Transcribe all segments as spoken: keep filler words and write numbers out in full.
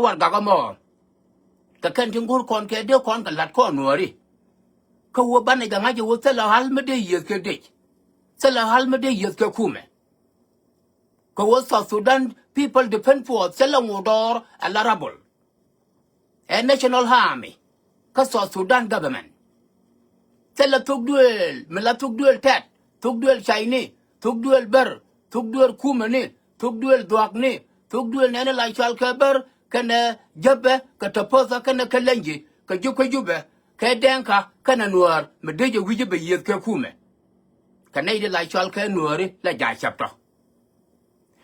warɛgak ɛmɔ. Kɛ kɛn tin go̱r kɔn kɛ dee kɔn kɛ la̱t kɔn Nuääri. Kä wä banɛ jɛ ŋa̱c ɛ wä thilɛ ɣa̱l mi dee yiëth kɛ dec. Thilɛ ɣa̱l mi dee yiëth kɛ kumɛ. Kɛ wä South Sudan People Defense Force thilɛ ŋu dɔɔr ɛ la rebel. Ɛ National Army kä South Sudan government. Thilɛ thuk duëël mi la thuk duëël tɛt, thuk duëël cayni, thuk duëël bär, thuk duëël kumɛni, thuk duëël dhuakni, thuk duëël nɛni la cɔal kɛ bär kɛnɛ jäpɛ kɛ tɔpäthä kɛnɛ kɛ lɛnji kɛ jupɛ jupɛ kɛ dɛŋka kɛnɛ nuäär mi dee jɛ wi̱cä bɛ yiëth kɛ kumɛ. Kɛ nɛy di la cɔal kɛ nuääri la ja̱ cäp tɔ.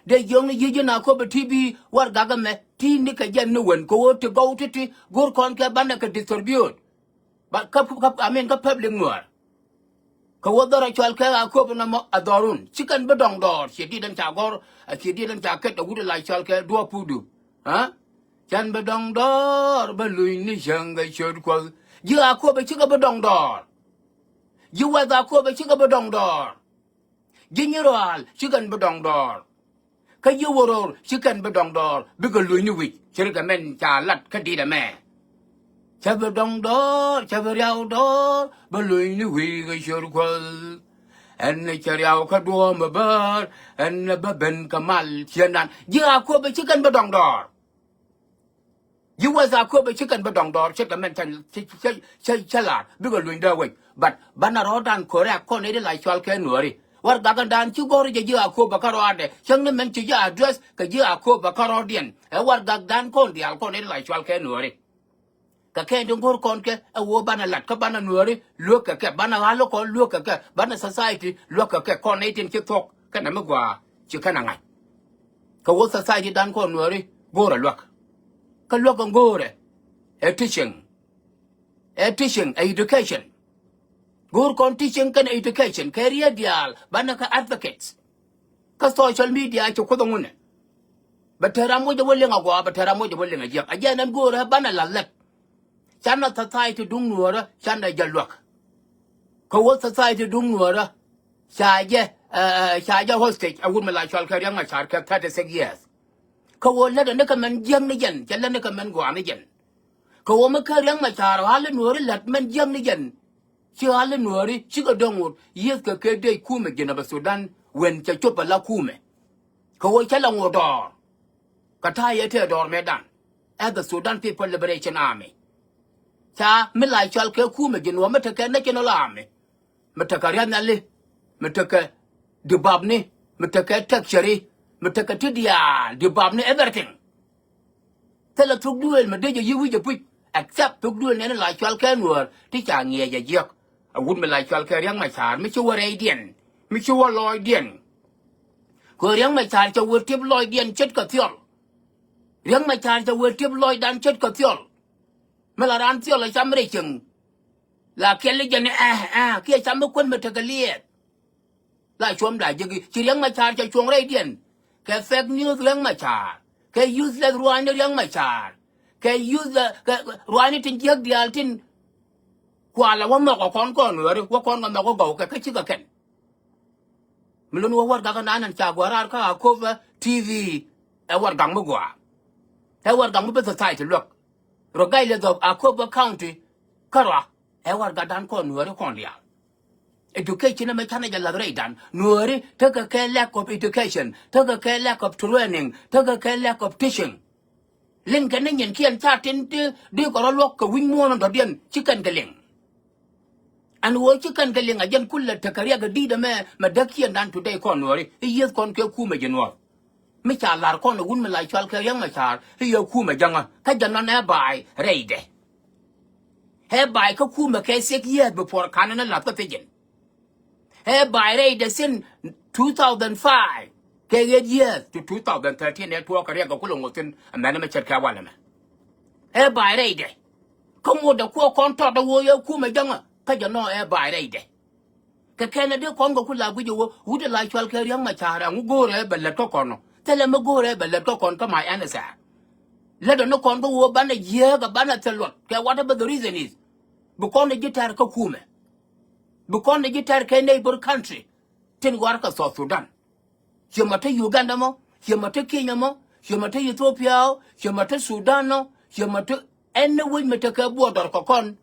Dee jiɔkni yi̱ ji̱n Akobo ti bi warɛgak ɛmɛ ti ni kɛ jɛn ni wen kɛ ɣöö ti gɔw ti̱ti̱ go̱r kɔn kɛ banɛ kɛ distribute. Ba kä, kä, I mean, kä public nuäär. Kɛ ɣöö dhɔr ɛ cɔal kɛ Akobo nɔmɔ ɛ dhɔrun ci kɛn bi dɔŋ dɔɔr ciɛ di̱t ɛn ca gɔ̱r ɛ ciɛ di̱t ɛn ca kɛt ɛ wut ɛ la cɔal kɛ duɔ̱ɔ̱p pudu. Ɛ cɛn bi dɔŋ dɔɔr bä luny ni cäŋ kɛ ciöt Kuɔth. Ji̱ Akobo cikɛ bi dɔŋ dɔɔr. Ji̱ wɛth Akobo cikɛ bi dɔŋ dɔɔr. Ji̱ Nyirɔal ci kɛn bi dɔŋ dɔɔr. Kä ji̱ Wäror ci kɛn bi dɔŋ dɔɔr bikɛ luny ni wi̱c ci ri kɛ mɛn ca lat kä di̱t ɛmɛ. Cä bi dɔŋ dɔɔr, cä bi riaw dɔɔr bä luny ni wi̱c kɛ ciöt Kuɔth. Ɛn cɛ riaw kä duɔ̱ɔ̱m ɛ bäär ɛn bä ben kɛ mal ciëndan. Ji̱ Akobo ci kɛn bi dɔŋ dɔɔr. Ji̱ weth Akobo ci kɛn bi dɔŋ dɔɔr ce̱tkɛ mɛn cä, cä, cä, cä, cä lar bikɛ luny dee wec. But banɛ rɔɔdan ko̱rɛ a kɔn i̱ di la cɔal kɛ nuääri. Warɛgak ɛn dan ci gɔ̱r jɛ ji̱ Akobo kä rɔɔdɛ cäŋ ni mɛn ci ji̱ address kɛ ji̱ Akobo kä rɔɔdiɛn. Ɛ warɛgak dan kɔn diaal kɔn i̱ di la cɔal kɛ nuääri. Kɛ kɛn ti go̱r kɔn kɛ ɛ woo banɛ lat kä banɛ nuääri luäk kɛ kɛ banɛ ɣa̱l kɔn luäk kɛ kɛ banɛ society luäk kɛ kɛ kɔn nɛy tin ci thuɔ̱k kɛnɛ mi gɔaa ci kɛn a ŋa̱c. Kɛ woo society dan kɔn nuääri go̱o̱rɛ luäk. Kä luäk kɛ go̱o̱rɛ ɛ teaching. Ɛ teaching ɛ education. Go̱o̱r kɔn teaching kɛnɛ education kɛ riet diaal banɛ kɛ advocates. Kä social media ci Kuoth ŋunɛ. Bɛ te ram wec ɛ wä liŋ agɔaa bɛ te ram wec ɛ wä liŋ ajiɛk a jɛn ɛn go̱o̱rɛ banɛ lath lɛt. Canɛ society duŋ nuäärä canɛ jɛ luäk. Kä wä society duŋ nuäärä ca jɛ, eh, eh, ca jɛ hostage ɛ wut mi la cɔal kɛ Riɛk Macar kɛ thirty six years. Kä wä lätdɛ ni kɛ mɛn jiäk ni jɛn cɛ lät ni kɛ mɛn gɔaa ni jɛn. Kɛ wä mi kä Riɛk Macar ɣa̱l i̱ nuääri lät mɛn jiäk ni jɛn. Ci ɣa̱l i̱ nuääri cikɛ dɔ̱ŋ wut yiëthkɛ kɛ dec kumɛ Jinubä Sudan wen cɛ cop ala kumɛ. Kɛ ɣöö cä la ŋot dɔɔr kɛ ta̱a̱ yɛ tëë dɔɔr mëëdan. Ɛ the Sudan People Liberation Army. Ca mi la cɔal kɛ kumɛ Jinubä mi tekɛ National Army, mi tekɛ riath nhiali, mi tekɛ dibapni, mi tekɛ tɛk cäri, mi tekɛ ti diaal dibapni everything. Thilɛ thuk duëël mi dee jɛ yi̱ wi̱c jɛ puc except thuk duëël nɛn la cɔal kɛ nuäär ti ca ŋiɛc jɛ jiäk. A wut mi la cɔal kɛ Riɛk Macar mi ci wä rɛydiɛn mi ci wä lɔɔcdiɛn. Kɛ Riɛk Macar cɛ wä tiep lɔɔcdiɛn ce̱tkɛ thiɔl. Riɛk Macar cɛ wä tiep lɔɔcdan ce̱tkɛ thiɔl. Mi la raan thiɔl a cam rɛy cieŋ. La kiɛl i̱ jɛn ɛ ɛ kiɛ cam mi kuän mi tekɛ liɛɛth. La cuɔ̱mda jiäk i̱ ci Riɛk Macar cɛ cuɔ̱ŋ rɛydiɛn. Kɛ fake news Riɛk Macar kɛ useless ruaacni Riɛk Macar kɛ useless kɛ ruaacni tin jiäk diaal tin. Kualɛ wä mɔk ɛ kɔn kɔn weri wä kɔn kɛ mɔk wä gɔw kɛ kä cikɛ kɛn. Mi lun wä warɛgak ɛn an ca gua̱a̱r raar kä Akobo T V. Ɛ warɛgak mi gɔaa. Ɛ warɛgak mi bi society luäk. Regardless of Akobo County kärɔa ɛ warɛgakdan kɔn nuääri kɔn diaal. Education ɛmɛ canɛ jɛ lath rɛydan nuääri tekɛ kɛ lack of education tekɛ kɛ lack of training tekɛ kɛ lack of teaching. Liŋ kɛ ni nyin kiɛn ca tin ti di kɛ rɔ luɔk kɛ wi̱c muɔ̱ɔ̱n dɔ̱diɛn ci kɛn kɛ liŋ. Ɛn ɣöö ci kɛn kɛ liŋ a jɛn kulɛ tekɛ riɛk ɛ di̱i̱t ɛmɛ mɛ däk kiɛn dan today kɔn nuɔɔri i̱ yieth kɔn kɛ kumɛ ji̱ nuɔɔr. Mi ca la̱r kɔn ɛ wun mi la cɔal kɛ Riɛk Macar i̱ yɛ kumɛ jäŋä kä jɛ nɔn ɛ baay rɛydɛ. Ɛ baay kä kumɛ kɛ six years before kanɛ ni lath kä thiecin. Ɛ baay rɛydɛ sin two thousand five kɛ eight years to two thousand thirteen ɛ tuɔɔk kɛ riɛk kɛ kulɛ ŋuɔth thi̱n ɛmɛn ɛmɛ ce̱tkɛ walɛ mɛ. Ɛ baay rɛydɛ. Kä ŋot dɛ kuɔ kɔn tɔt dɛ woo yɛ kumɛ jäŋä kä jɛ nɔ ɛ baay rɛydɛ. Kɛ kɛn ɛ dee kɔn kɛ ku la guic ɛ wä wut ɛ la cual kɛ Riɛk Macar ɛŋu go̱o̱rɛ bɛ lät kä kɔn ɔ thilɛ mi go̱o̱rɛ bɛ lät kä kɔn kä my answer. Lät ɔ ni kɔn kä woo banɛ jiääk ɛ banɛ thil luɔt kɛ whatever the reason is. Bi kɔn ɛ ji̱ tɛr kä kumɛ. Bi kɔn ɛ ji̱ tɛr kɛ neighbor country tin warkɛ South Sudan. Ciɛ mɔ te Uganda mɔ, ciɛ mɔ te Kenya mɔ, Ciɛ mɛ te Ethiopia ɔ, ciɛ mɛ te Sudan ɔ, ciɛ mɛ te any wec mɛ tekɛ border kɛ kɔn.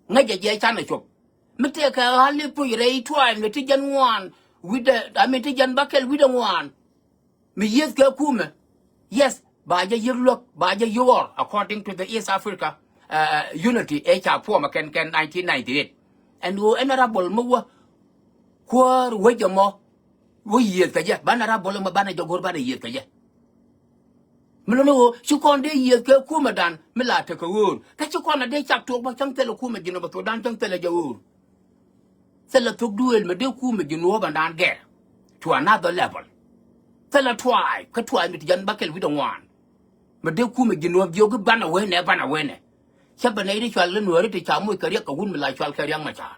Ŋäcɛ jɛ canɛ cop. Mi tekɛ ɣa̱l i̱ puc rɛy tuaany mi ti jɛn ŋuan wi̱cdɛ, I mean, ti jɛn bäkɛl wi̱cdɛ ŋuan. Mi yiëth kɛ kumɛ. Yes, ba jɛ yiëk luäk, ba jɛ yiëk ɣɔr, according to the East Africa, uh, unity ɛ ca puɔmɛ kɛn kɛn nineteen ninety-eight. Ɛn ɣöö ɛn a rabɔl mi wä kuäär wec ɛmɔ. Wä yiëth kɛ jɛ, banɛ rabɔl ɛmɔ banɛ jɛ go̱r banɛ yiëth kɛ jɛ. Mi luni ɣöö ci kɔn dee yiëth kɛ kumɛ dan mi la tekɛ ɣöör. Kä ci kɔn a dee cak tuɔɔk bä cäŋ thilɛ kumɛ ji̱n ɔ bä thuɔɔk dan cäŋ thilɛ jɛ ɣöör. Thilɛ thok duëël mi dee kumɛ ji̱ nuɔɔp ɛn daan gɛr to another level. Thilɛ tuaay kä tuaay mi ti jɛn bäkɛl wi̱cdɛ ŋuan. Mi dee kumɛ ji̱ nuɔɔp jiök i̱ banɛ weenɛ, banɛ weenɛ. Cä bɛ nɛy ti cual i̱ nuääri ti ca moc kɛ riɛk kɛ wut mi la cual kɛ riɛk mɛ ca̱a̱r.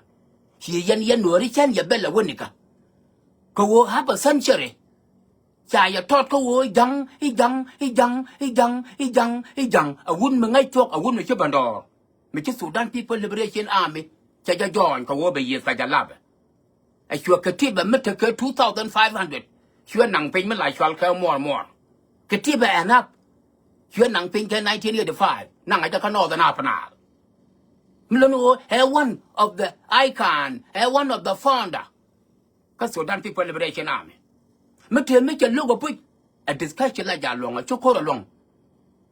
Ci yɛn yɛn nuääri cän yɛ bɛl ɛ wä nikä. Kɛ ɣöö half a century. Ca yɛ tɔt kä ɣöö i̱ ja̱ŋ, i̱ ja̱ŋ, i̱ ja̱ŋ, i̱ ja̱ŋ, i̱ ja̱ŋ, i̱ ja̱ŋ. Ɛ wut mi ŋäc thuɔ̱k, ɛ wut mi ci bändɔɔr. Mi ci Sudan People Liberation Army cɛ jɛ join kɛ ɣöö bɛ yiëth kɛ jɛ lapɛ. Ɛ cuɛ kɛ tipɛ mi tekɛ two thousand five hundred. Cuɛ naŋ piny mi la cual kɛ muɔɔr muɔɔr. Kɛ tipɛ ɛn ap. Cuɛ naŋ piny kɛ nineteen eighty-five. Naŋ a jɛ kä Northern Upper Nile. Mi lon ɣöö ɛ one of the icon, ɛ one of the founder. Kä Sudan People Liberation Army. Mi tëë mi cɛ lo̱k ɛ puc. Ɛ discussion la ja̱ luɔ̱ŋ ɛ cuk ko̱r ɛ luɔ̱ŋ.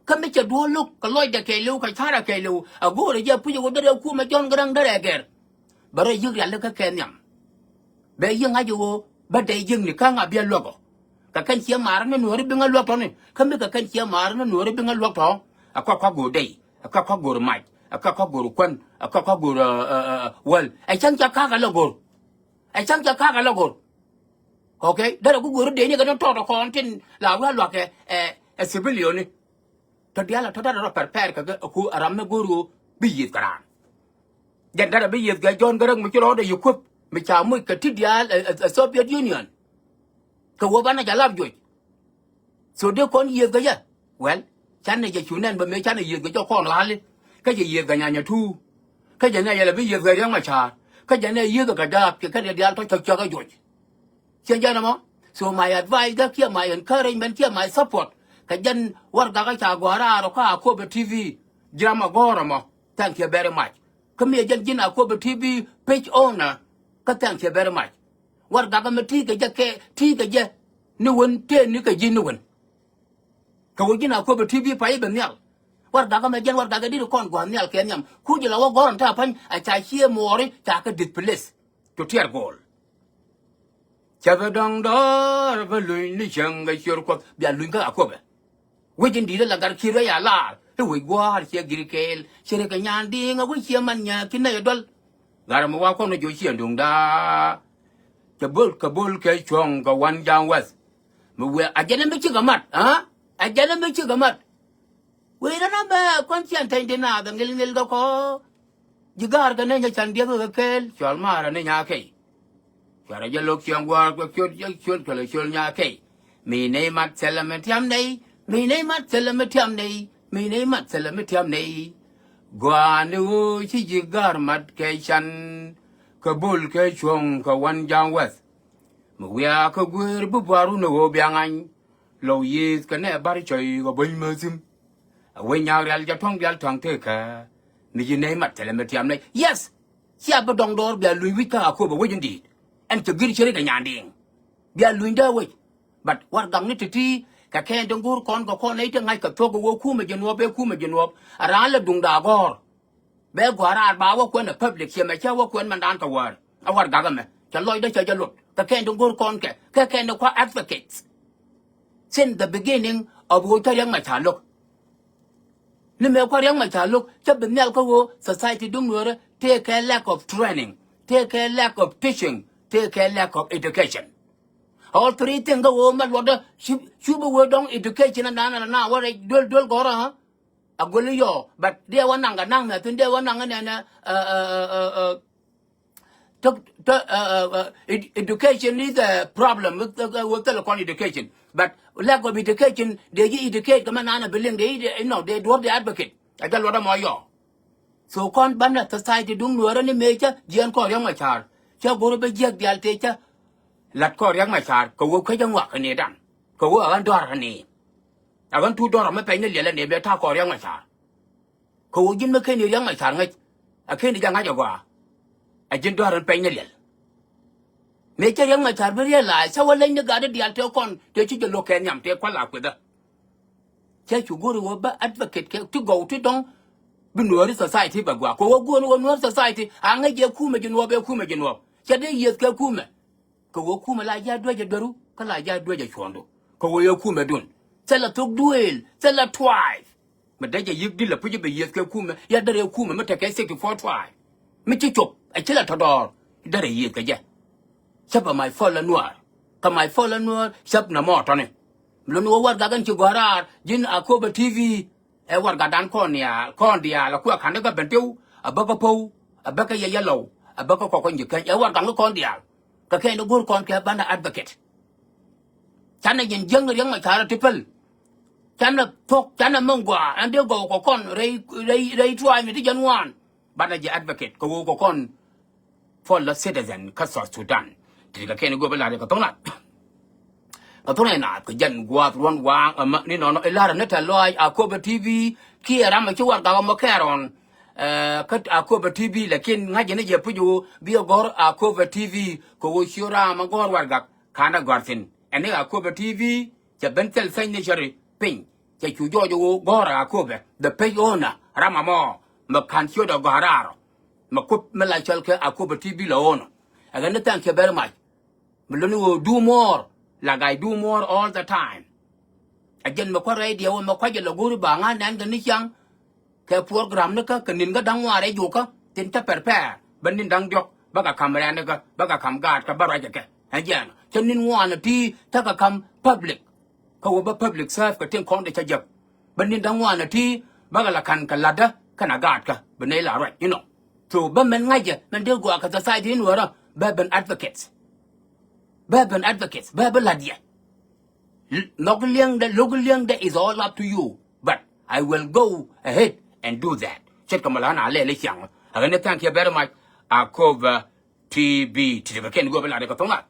Kä mi cɛ duɔ̱ɔ̱r lo̱k kɛ lɔcdɛ kɛɛliw kɛ ca̱rɛ kɛɛliw. Ɛ go̱o̱rɛ jɛ puc ɛ wä derɛ kumɛ Jɔ̱ɔ̱n Garaŋ derɛ gɛr. Bɛ rɔ yi̱k rial ikä kɛ nhiam. Bɛ yi̱k ŋa̱c i̱ ɣöö bä dɛy jiäkni kä ŋa̱ biɛ luäk ɔ. Kɛ kɛn ciɛ ma̱a̱r ni nuɔ̱ɔ̱ri bi ŋä luäk tɔ̱ni. Kä mi kɛ kɛn ciɛ ma̱a̱r ni nuɔ̱ɔ̱ri bi ŋä luäk tɔ̱. Ɛ kä kä go̱o̱r dɛy. Ɛ kä kä go̱o̱r mac. Ɛ kä kä go̱o̱r kuän. Ɛ kä kä go̱o̱r, ɛ, ɛ, ɛ, wäl. Ɛ cäŋ ca ka̱a̱k ɛ lɛ go̱o̱r. Ɛ cäŋ ca ka̱a̱k ɛ lɛ go̱r. Okay? Derɛ ku go̱r dee ni kɛ ni tɔɔt ɛ kɔn tin la wi̱i̱ a luak kɛ, ɛ, ɛ civilian ni. Tɔ diaal a tɔ derɛ rɔ prepare kɛ kɛ ku ɛ ram mi go̱r ɣöö bi yiëth kɛ raan. Jɛn derɛ bi yiëth kɛ Jɔ̱ɔ̱n Garaŋ mi ci rɔɔdɛ yi kuäp mi ca muc kɛ ti diaal, ɛ, ɛ, ɛ Soviet Union. Kɛ ɣöö banɛ jɛ lap juɔc. So dee kɔn yiëëth kɛ jɛ. Well, canɛ jɛ cu nɛn bä mëë canɛ yiëëth kɛ jɛ kɔn ɣa̱li. Kä jɛ yiëëth kɛ Nyanya Tuur. Kä jɛ nɛ yɛlɛ bi yiëëth kɛ Riɛk Macaar. Kä jɛ nɛ yiëëth kɛ Jaap kɛ kɛn yɛ diaal tɔ cäk cäk kä juɔc. Ciɛ jɛn ɛmɔ. So my advice dä kiɛ my encouragement kiɛ my support kɛ jɛn warɛgak kä ca gɔ̱a̱r raar ɔ kä Akobo T V. Ji̱ ram a gɔ̱a̱r ɛmɔ. Thank you very much. Kä mi ɛ jɛn ji̱n Akobo T V page owner. Kä thank you very much. Warɛgak ɛmɛ ti kɛ jɛ kɛ ti kɛ jɛ ni wen tëë ni kɛ ji̱ ni wen. Kɛ ɣöö ji̱n Akobo T V pay i̱ bɛ nhial. Warɛgak ɛmɛ jɛn warɛgak ɛ di̱t kɔn gua̱a̱th nhial kɛ nhiam. Ku ji̱ la wä gɔ̱r ɛn ta̱a̱ pa̱ny a ca cië muɔɔri ca kɛ displace. Cu tiɛɛr go̱o̱l. Cä bi dɔ̱ŋ dɔ̱ɔ̱r bi luny ni cäŋ kɛ ciöör Kuɔth bia luny kä Akobɛ. Wec in di̱i̱t ɛ la gat ki̱i̱r ɛ ya laar i̱ wec gua̱a̱r ciɛ gir kɛɛl ciɛ rɛ kɛ nyaan di̱i̱ŋ ɛ wec ciɛ man nyääk ci nɛy ɛ duäl. Gat ɛmɛ wa kɔn ɛ joc ciɛ duŋda. Cɛ bo̱l kɛ bo̱l kɛ cuɔ̱ŋ kɛ wan ja̱a̱ŋ wɛth. Mi wee a jɛn ɛmɛ cikɛ mat, aa? A jɛn ɛmɛ cikɛ mat. Wee rɛn ɛmɛ kɔn ciɛn tɛny ti naath ɛ ŋil ŋil kɛ kɔ. Ji̱ ga̱a̱r kɛ neny ɛ can diɛk kɛ kɛɛl cɔal maarä ni nyakɛy. Cuarɛ jɛ lo̱k ciɛŋ gua̱a̱r kɛ ciöt jɛ ciöt kɛ lɛ ciöl nyakɛy. Mi ney mat thilɛ mi tiam ney, mi ney mat thilɛ mi tiam ney, mi ney mat thilɛ mi tiam ney. Gɔaa ni ɣöö ci ji̱ ga̱a̱r mat kɛ can kɛ bo̱l kɛ cuɔ̱ŋ kɛ wan ja̱a̱ŋ wɛth. Mi wiaa kä guëër bi buaar wun ɛ ɣöö bia ŋany. Lɔw yiëëth kɛ nɛ bar cɔy kɛ buny mäthim. Ɛ wec nyaak rial jɛ tuɔ̱ŋ dial tuaŋ tekä. Mi ji̱ nɛy mat thilɛ mi tiam nɛy. Yes. Cia bi dɔŋ dɔɔr bia luny wi̱c kä Akobo wec in di̱i̱t. Ɛn cɛ gir cɛ rik ɛ nyandiiŋ. Bia luny dee wec. But warɛgakni ti̱ti̱ kɛ kɛn ti go̱o̱r kɔn kɛ kɔn nɛy ti ŋa̱c kɛ thuɔ̱k kɛ ɣöö kumɛ ji̱ nuɔ̱ɔ̱p ëë kumɛ ji̱ nuɔ̱ɔ̱p. Ɛ raan lɛ duŋda gɔ̱r. Bɛ gua̱a̱r raar ba wä kuɛn ɛ public ciɛ mɛ cä wä kuɛn mɛn daan kɛ wäär. Ɛ warɛgak ɛmɛ cɛ lɔcdä cɛ jɛ lot kɛ kɛn ti go̱o̱r kɔn kɛ kɛ kɛn ti kua advocates. Since the beginning of ɣöö cä Riɛk Macaar lo̱k. Ni mëë kua Riɛk Macaar lo̱k cä bi nhial kä ɣöö society duŋ Nuäärä tëëkɛ lack of training, tëëkɛ lack of teaching, tëëkɛ lack of education. All three things kä ɣöö mɛ luɔtdä cu bi wee dɔ̱ŋ education ɛn naan ɛn naan wä rɛy duel duel gɔ̱rä. A gol i̱ yɔɔ but dee wä naŋ kɛ naŋ mɛ thi̱n dee wä naŋ ɛn ɛn ɛ ɛ ɛ ɛ. Tok tok ɛ ɛ ɛ ed- education is a problem with the with the con education. But lack of education dee ji̱ educate kɛ mɛ naan a bi liŋ dee i̱ nɔ dee duɔ̱r dee advocate. A jɛ luɔt ɛmɔ yɔɔ. So kɔn banɛ society duŋ Nuäärä ni mëë cä jiɛɛn kɔn Riɛk Macaar cä go̱r bä jiäk diaal tëë cä. La̱t kɔn Riɛk Macaar kɛ wä kuecä ŋuak kɛ ni dan kɛ wä ɣän dɔ̱a̱r kɛ ni. A ɣän tuut dɔ̱rä mi pɛny ni liɛl ɛ nɛy mëë ta̱a̱ kɔn Riɛk Macar. Kɛ ɣöö ji̱n mi ken i̱ Riɛk Macar ŋäc, a ken i̱ jɛ ŋa̱c agɔaa. A ji̱n dɔ̱rä mi pɛny ni liɛl. Mëë cä Riɛk Macar bi realize cä wä leny ni gatdä diaal tëë kɔn tëë ci jɛ lo̱k kɛ nhiam tëë kua̱l a kuethä. Cä cu go̱r i̱ ɣöö bä advocate kɛ ti gɔw ti dɔ̱ŋ bi Nuääri society bɛ gɔaa. Kɛ ɣöö go̱o̱r ni ɣöö Nuäär society a ŋäc jɛ kumɛ Jinub ɛ kumɛ Jinub. Cɛ dee yiëth kɛ kumɛ. Kɛ ɣöö kumɛ la jɛ duec ɛ dueru kä la jɛ duec ɛ cuɔ̱ɔ̱ŋdu. Kɛ ɣöö yɛ kumɛdun thilɛ thok duëël, thilɛ tribe. Mi dee jɛ yi̱k di̱t lɛ puc i̱ bɛ yiëth kɛ kumɛ, ya derɛ kumɛ mi tekɛ sixty four tribe. Mi ci cop ɛ ci lɛ tɔ̱ dɔɔr, derɛ yiëth kɛ jɛ. Cäpɛ my fellow Nuäär. Kä my fellow Nuäär cäp nɔmɔ tɔ̱ni. Mi luni wä warɛgak in ci gɔ̱a̱r raar ji̱n Akobo T V. Ɛ warɛgakdan kɔn diaal, kɔn diaal a kuɛ ka̱n ikä ben tiw a bäkä po̱w, a bäkä yɛ yɛlɔw, a bäkä kɔk kɔn ji̱ käny. Ɛ warɛgak ni kɔn diaal. Kɛ kɛn i̱ go̱r kɔn kɛ banɛ advocate. Canɛ ji̱n jiäkni Riɛk Macar ti päl. Canɛ thuɔ̱k, canɛ mi gɔaa ɛn dee gɔw kɛ kɔn rɛy, rɛy, rɛy tribe mi ti jɛn ŋuan. Banɛ jɛ advocate kɛ ɣöö kɛ kɔn fellow citizen kä South Sudan. Ti kɛ kɛn i̱ go̱o̱r bä la̱r kɛ tho̱ŋ nath. Kɛ tho̱ŋ naath kɛ jɛn gua̱a̱th ruɔ̱n waaŋ ɛmɛ ni nɔnɔ i̱ la̱rä ni tɛ̈th lɔaac Akobo T V kiɛ ram ɛ ci warɛgak ɛmɔ kɛɛr ɣɔn. Ɛ, kä Akobo T V lakin ŋa̱cä ni jɛ puc ɣöö bi ɛ gɔ̱r Akobo T V kɛ ɣöö ci ram ɛ gɔ̱r warɛgak ka̱n ɛ gɔ̱a̱r thi̱n. Ɛn ni Akobo T V cɛ ben thil signature piny. Cɛ cu jɔɔc ɣöö gɔ̱r Akobo, the page owner, ram ɛmɔ mɛ ka̱n ciötdɛ gɔ̱a̱r raar ɔ. Mɛ kup mi la cɔl kɛ Akobo T V la owner. Ɛ ɣän ni thank you very much. Mi luni ɣöö do more like I do more all the time. Ɛ jɛn mi kua̱r rɛy diɛw ɛmɛ kua̱c jɛ lɛ go̱o̱ri ba ŋa̱n nɛn kɛ ni ciaŋ. Kɛ program ni kä kɛ ni̱n kä da̱ŋ ŋuan rɛy juɔkä tin cä prepare bä ni̱n da̱ŋ diɔ̱k bä kɛ ka̱m rɛ̈n ni kä bä kɛ ka̱m gaat kä bä ruac kɛ kɛ. Ɛ jɛn cä ni̱n ŋuan ɛ ti cä kɛ ka̱m public. Kä wä bä public serve kɛ tin kɔn di cä jek. Bä ni̱n da̱ŋ ŋuan ɛ ti bä kɛ la ka̱n kɛ la̱tdä kɛnɛ gaatkä bi nɛy la ruac inɔ. So bä mɛn ŋa̱cä mɛn dee gɔaa kɛ society in wärä bä ben advocates. Bä ben advocates bä bä la̱t yɛ. Nhɔk liɛŋdɛ lo̱k liɛŋdɛ is all up to you, but I will go ahead and do that. Ce̱tkɛ mɛ la na lɛl i̱ ciaŋ. Ɛ ɣän ni thank you very much. Akobo T V ti ti kɛ kɛn go̱o̱p i̱ lat kɛ tho̱ŋ nath.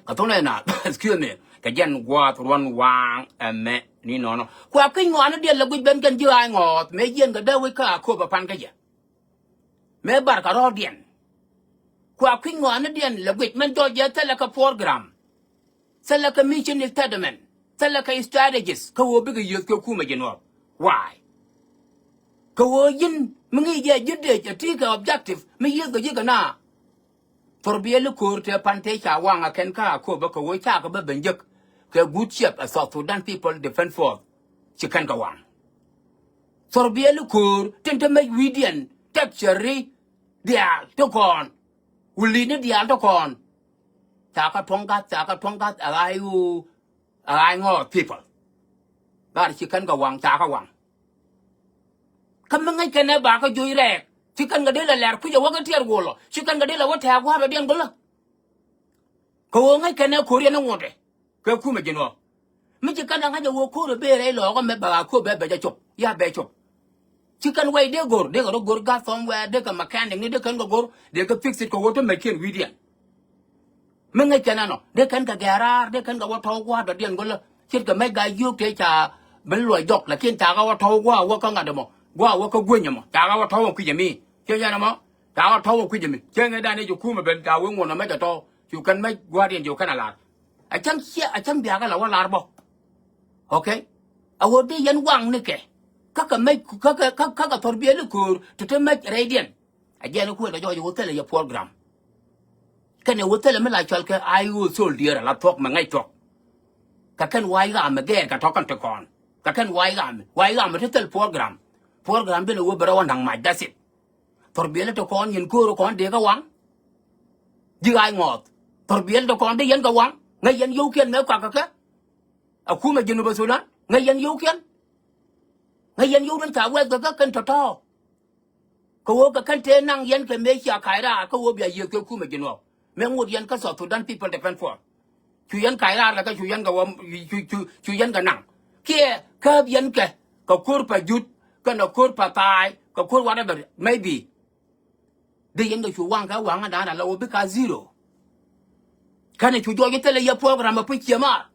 Kɛ tho̱ŋ nath na excuse me kɛ jɛn gua̱a̱th ruɔ̱n waaŋ ɛmɛ ni nɔnɔ. Kua kui̱ny ŋɔaani diɛn lɛ guic ben kɛn ji̱ ɣaac ŋɔɔth mëë jiɛn kɛ dee wec kä Akobo pan kä jɛ. Mëë bar kɛ rɔ̱ɔ̱diɛn. Kua kui̱ny ŋɔaanidiɛn lɛ guic mɛn jɔɔc jɛ thilɛ kɛ program. Thilɛ kɛ mission statement. Thilɛ kɛ strategies kä ɣöö bikɛ yiëth kɛ kumɛ ji̱ nuɔɔk. Why? Kɛ ɣöö ji̱n mi ŋi̱i̱c jɛ ji̱ dec ɛ ti kɛ objective mi yiëth kɛ ji̱ kɛ na. Thor biɛli ko̱o̱r tëë pan tëë ca waŋ a kɛn kä Akobo kɛ ɣöö cakɛ bä ben jek kɛ good shape ɛ South Sudan People Defense Force. Ci kɛn kɛ waŋ. Thor biɛli ko̱o̱r tin te mec wi̱i̱diɛn tɛk cɛ ri diaal ti kɔn. Wulini diaal ti kɔn. Ca kä tuɔ̱ŋ gath, ca kä tuɔ̱ŋ gath, a ɣa̱c ɣöö, a ɣa̱c ŋɔɔth people. Gat ci kɛn kɛ waŋ, ca kä waŋ. Kä mi ŋäc kɛn ɛ ba kä joc rɛɛk ci kɛn kɛ dee lɛ lɛr kui̱c ɛ wä kä tiɛɛr wol ɔ ci kɛn kɛ dee lɛ wä tɛ̈ɛ̈k gua̱a̱r dɔ̱diɛn go̱lä. Kɛ ɣöö ŋäc kɛn ɛ ko̱r yɛn ɛ ŋuɔ̱tdɛ kɛ kumɛ ji̱ nuɔ̱ɔ̱k. Mi ci kɛn ɛ ŋa̱c ɛ ɣöö ko̱r ɛ bëë rɛy lɔɔkä mɛ bɛ ɣaa ko̱r bɛ bɛ jɛ cop ya bɛ cop. Ci kɛn wɛy dee go̱r dee kɛ rɔ go̱r gath thɔm wɛɛr dee kɛ mechanic ni dee kɛn kɛ go̱r dee kɛ fix it kɛ ɣöö te mɛc kiɛn wi̱i̱diɛn. Mi ŋäc kɛn ɛnɔ dee kɛn kɛ gɛ̈ɛ̈r raar dee kɛn kɛ wä tɔ̱w gua̱a̱r dɔ̱diɛn go̱lä. Ce̱tkɛ mɛc gaa yio̱o̱k tëë ca ben luɔc jɔk lakin ca kɛ wä tɔ̱w gua̱a̱r wä kä ŋa̱t ɛmɔ gua̱a̱r wä kä gueny ɛmɔ ca kɛ wä tɔ̱w ɛ kui̱c ɛmi. Ciɛ yɛn ɛmɔ ca kɛ wä tɔ̱w ɛ kui̱c ɛmi ciɛ ŋäcdan i̱ ci kumɛ ben ca wee ŋuɔ̱n ɛmɛ cɛ tɔ̱w cu kɛn mɛc gua̱a̱r diɛn ci kɛn ɛ la̱r. A cäŋ ciɛ a cäŋ biakä la wä la̱r bä. Okay. A ɣöö dee yɛn waŋ ni kɛ kä kɛ mec kä kɛ kä kɛ thɔr biɛli köör ti te mec rɛydiɛn. A jiɛn kuël kɛ jɔɔc ɣöö thilɛ yɛ program. Kɛn ɛ ɣöö thilɛ mi la cual kɛ a i̱ ɣöö soldier a la thuɔ̱k mɛ ŋäc thuɔ̱k. Kɛ kɛn wa̱i̱ ɣaamɛ gɛɛr kɛ tɔ̱ kɛn ti kɔn kɛ kɛn wa̱i̱ ɣaamɛ wa̱i̱ ɣaamɛ ti thil program. Program ben ɛ ɣöö bɛ rɔ wä naŋ mac da̱th it. Thor biɛli ti kɔn yɛn köör kɔn dee kɛ waŋ. Ji̱ ɣaac ŋɔɔth thor biɛli ti kɔn dee yɛn kɛ waŋ. Ŋäc yɛn yio̱wkiɛn mɛ kuak kɛ kɛ. A kumɛ Jinub Sudan ŋäc yɛn yio̱wkiɛn. Ŋäc yɛn yio̱w den ca wɛth kɛ kɛ kɛn tɔ̱tɔ̱. Kɛ ɣöö kɛ kɛn tëë naŋ yɛn kɛ mëë cia ka̱c raar kä ɣöö bia yiëëth kɛ kumɛ ji̱ nuɔɔk. Mëë ŋot yɛn kä South Sudan People Defense Force. Cu yɛn ka̱c raar kɛ kɛ cu yɛn kɛ wä cu cu cu yɛn kɛ naŋ. Kiɛ kääp yɛn kɛ kɛ ko̱r pa jut kɛnɛ ko̱r pa thaay kɛ ko̱r whatever maybe. Dee yɛn kɛ cu waŋ kɛ waŋ ɛ da̱a̱n ala wä bika zero. Kɛnɛ cu jɔɔc thilɛ yɛ program ɛ puc ciɛ maar.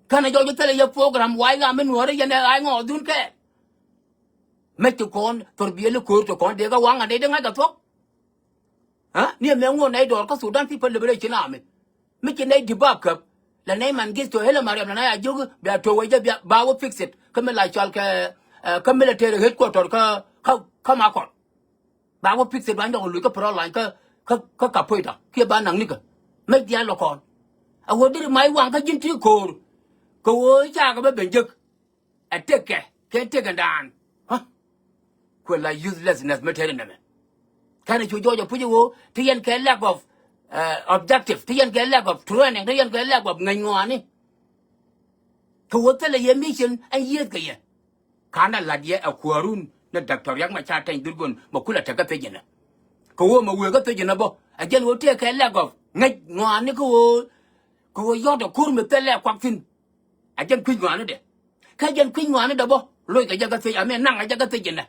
Känɛ jɔc thilɛ yɛ program wa̱i̱ ɣam mi nuɔ̱ɔ̱ri yɛn ɛ ɣa̱c ŋɔɔdun kɛɛl. Mec ti kɔn thor biɛli ko̱o̱r ti kɔn dee kɛ waŋ a nɛy di ŋa̱c kɛ thuɔ̱k. Aa, ni ɛmɛ ŋuɔ nɛy dɔɔr kä Sudan People Liberation Army. Mi ci nɛy di bap käp. La nɛy man gith to Hele Mariam la nɛy a jiök bia to wec jɛ bia ba wä fix it. Kä mi la cɔal kɛ, eh, kä military headquarter kä, kä, kä Makɔr. Ba wä fix it ba nyɔk luc kä Front Line kä, kä, kä Kapoeta kiɛ ba naŋ nikä. Mec diaal lɔ kɔn. A wä diri may waŋ kä ji̱n ti ko̱o̱r. Kɛ ɣöö cakɛ bä ben jek. Ɛ tëkɛ kɛ tëkɛ daan. Huh? Kuɛ la uselessness mi tëëdɛ nɛmɛ. Kɛnɛ cu jɔɔc ɛ puc ɛ ɣöö ti yɛn kɛ lack of, eh, objective, ti yɛn kɛ lack of training, ti yɛn kɛ lack of ŋäc ŋɔaani. Kɛ ɣöö thilɛ yɛ mission ɛn yiëëth kɛ yɛ. Ka̱n a la̱t yɛ ɛ kuäärun ni Doctor Riek Machar Teny Dhurgon mɛ kulɛ tekɛ thiec inɛ. Kɛ ɣöö mɛ wëë kä thiec inɛ bä ɛ jɛn ɣöö tëë kɛ lack of ŋäc ŋɔaani kɛ ɣöö, kɛ ɣöö yɔ̱t ɛ ko̱r mi thilɛ kuak thi̱n. A jɛn kui̱c ŋɔaani dɛ. Kä jɛn kui̱c ŋɔaani dɛ bä loc kɛ jɛ kä thiec, I mean, naŋ kɛ jɛ kä thiec inɛ.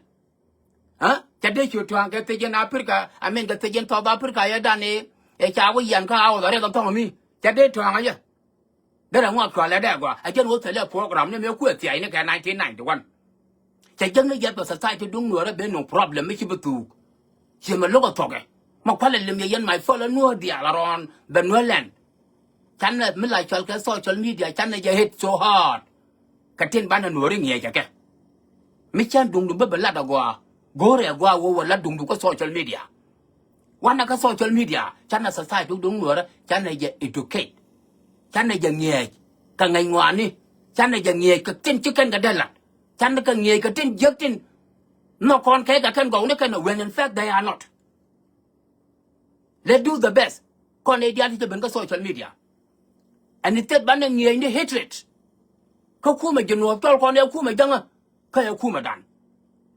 Aa? Ca dee cu tua̱a̱ŋ kɛ thiec in Africa, I mean, kɛ thiec in South Africa yɛ dan i̱ ɛ ca wä yian kä a wä dhɔriɛk kɛ thɔŋ mi. Ca dee tua̱a̱ŋ kɛ jɛ. Derɛ ŋuak cualɛ dɛ gɔaa. A jɛn wä thilɛ program ni mëë kuɛ thia̱a̱cni kɛ nineteen ninety-one. Cɛ jäkni yɛth bɛ society duŋ nuɔɔrä ben nuŋ problem mi ci bi thuuk. Ciɛ mɛ lo̱k ɛ thɔkɛ. Mɛ kualɛ lim yɛ yɛn my fellow nuɔɔr diaal a rɔɔn bɛ nuɔɔr lɛn. Canɛ mi la cɔl kɛ social media, canɛ jɛ hit so hard. Kɛ tin banɛ nuɔɔri ŋiɛcɛ kɛ. Mi can duŋdu bä bi lat a gɔaa. Go̱o̱rɛ a gɔaa wä wä lat duŋdu kä social media. Wanɛ kä social media, canɛ society duŋ nuɔɔrä, canɛ jɛ educate. Canɛ jɛ ŋiɛc kɛ ŋäc ŋɔaani. Canɛ jɛ ŋiɛc kɛ tin ci kɛn kɛ dee lat. Canɛ kɛ ŋiɛc kɛ tin jiäk tin. Nhɔk kɔn kɛ kɛ kɛn gɔw ni kɛn, when in fact they are not. Let's do the best. Kɔn ɛ diaal ti cɛ ben kä social media. Ɛn instead banɛ ŋiɛc ni hatred. Kä kumɛ ji̱ nuɔɔp cɔl kɔn ɛ kumɛ jäŋä. Kä ɛ kumɛ dan.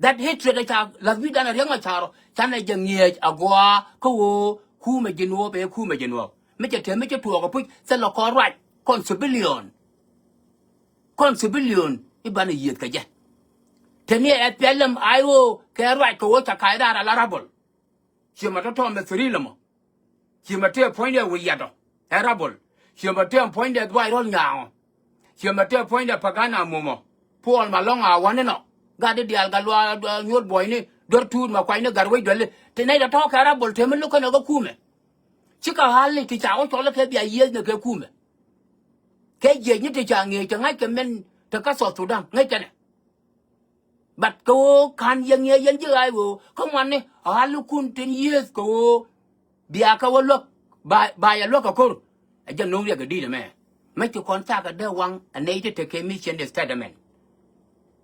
That hatred ɛ ca lath wi̱i̱ dan ɛ Riek Machar ɔ. Canɛ jɛ ŋiɛc a gɔaa kä ɣöö kumɛ ji̱ nuɔɔp ɛ kumɛ ji̱ nuɔɔp. Mi cɛ te mi cɛ tuɔɔk ɛ puc thilɛ kɔn ruac. Kɔn civilian. Kɔn civilian i̱ banɛ yiëëth kɛ jɛ. Te ni ɛ piɛlɛm a i̱ ɣöö kɛ ruac kɛ ɣöö ca ka̱c raar a la rabol. Ciɛ mɛ tɔ̱tɔ̱ mɛ thiri lɛ mɔ. Ciɛ mɛ tëë puɔ̱nydɛ wi̱i̱ yatɔ ɛ rabol. Ciɛ mɛ tëë puɔ̱nydɛ dhuay rɔl nyaaŋɔ. Ciɛ mɛ tëë puɔ̱nydɛ pagana mumɔ. Puɔl ma lɔ̱ŋ a wa̱n inɔ. Gat di diaal gat luaa nyuɔ̱t buɔyni duer tuut ma kuacni gat wec duɛli. Ti nɛy tɔ̱tɔ̱ kɛ rabol te mi lo̱k kɛn ɛ kä kumɛ. Cikɛ ɣa̱li ti ca wä cɔl kɛ bia yiëëth ni kɛ kumɛ. Kɛ jiɛcni ti ca ŋi̱eec ti ŋa̱ckɛ mɛn ti kä South Sudan ŋäc kɛnɛ. But kɛ ɣöö ka̱n yɛ ŋi̱eec yɛn ji̱ ɣaac ɣöö kä ŋuani ɣa̱likun tin yiëëth kɛ ɣöö bia kɛ wä luäk ba, ba yɛ luäk kɛ ko̱r. Ɛ jɛ no̱o̱ŋ riɛk kɛ di̱i̱t ɛmɛ. Mec ti kɔn cakɛ dee waŋ ɛ nɛy ti tekɛ mission statement.